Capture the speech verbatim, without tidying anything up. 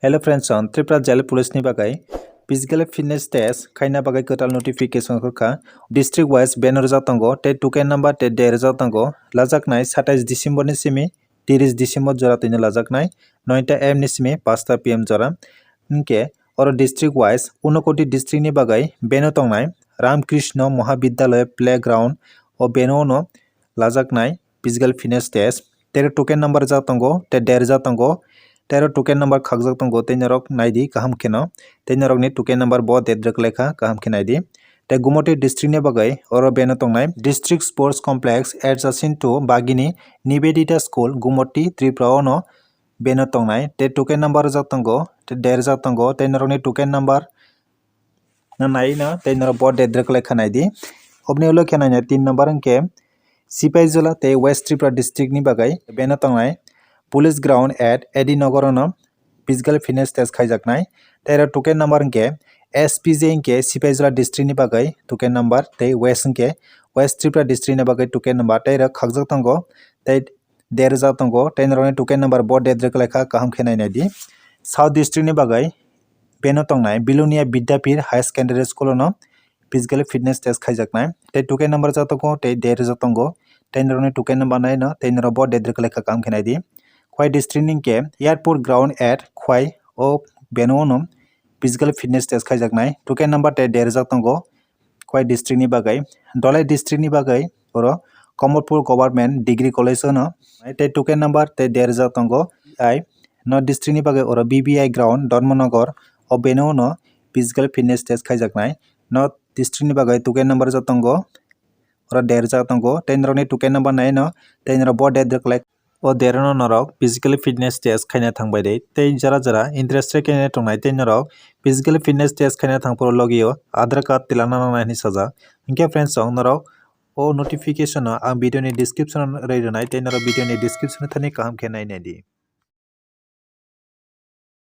Hello friends, on Tripura Jail Police ni bagwi physical fitness test khaina bagwi kwtal notification khorkha. District wise beno rwjak tongo, tei token number tei date rwjak tongo. Lajaknai satais December ni simi tiris December jora twino lajaknai, noita A M ni simi pasta P M jora. Hinkhe oro district wise Unakoti district ni bagwi beno tongnai Ramkrishna Mahavidyalaya Playground o beno no lajaknai physical fitness test. Tei token number rwjak tongo, tei date rwjak tongo, tei token number khakjak tongo, tei norok naidi kaham kheno, tei norokni token number bo date rwkhlaikha kaham khe naidi. Tei Gumoti district ni bagwi oro beno tongnai District Sports Complex adjacent to Bagini Nivedita School, Gumoti, Tripura o no beno tongnai. Tei token number rwjak tongo, tei date rwjak tongo, tei norokni token number no nai no, tei norok bo date rwkhlaikha naidi. Oboni ulo khe naina tin number hinkhe Sipaijala tei West Tripura district ni bagwi beno tongnai Police Ground at A D Nagar o no physical fitness test khaijaknai. Tei oro token number hinkhe S P J hinkhe Sipaijala district ni bagwi token number, tei West hinkhe West Tripura district ni bagwi token number, tei oro khakjak tongo, tei date rwjak tongo, tei norokni token number bo date rwkhlaikha kaham khe nai naidi. South district ni bagwi beno tongnai Bilonia Vidyapith Higher Secondary School o no physical fitness test khaijaknai, tei token number rwjak tongo, tei date rwjak tongo, tei norokni token number nai no, tei norok bo date rwkhlaikha kaham khe naidi. Khowai district ni hinkhe Airport Ground at Khowai o beno no physical fitness test khaijaknai, token number tei date rwjak tongo. Khowai district ni bagwi, Dholai district ni bagwi oro Kamalpur Government Degree College o no, tei token number tei date rwjak tongo. Ai North district ni bagwi oro B B I Ground Dharmanagar o beno no physical fitness test khaijaknai. North district ni bagwi token number rwjak tongo, oro date rwjak tongo, tei norokni token number nai no, tei norok bo date rwkhlai o date no norok physical fitness test khaina thangbai de. Tei jara jara interested khe tongnai, tei norok physical fitness test khaina thangphuru logi o Aadhaar card tilana nangnai hinwi sajak. Hinkhe friends, chwng norok o notification no ang video ni description o rwi rwnai, tei norok video ni description o thani kaham khe nai naidi.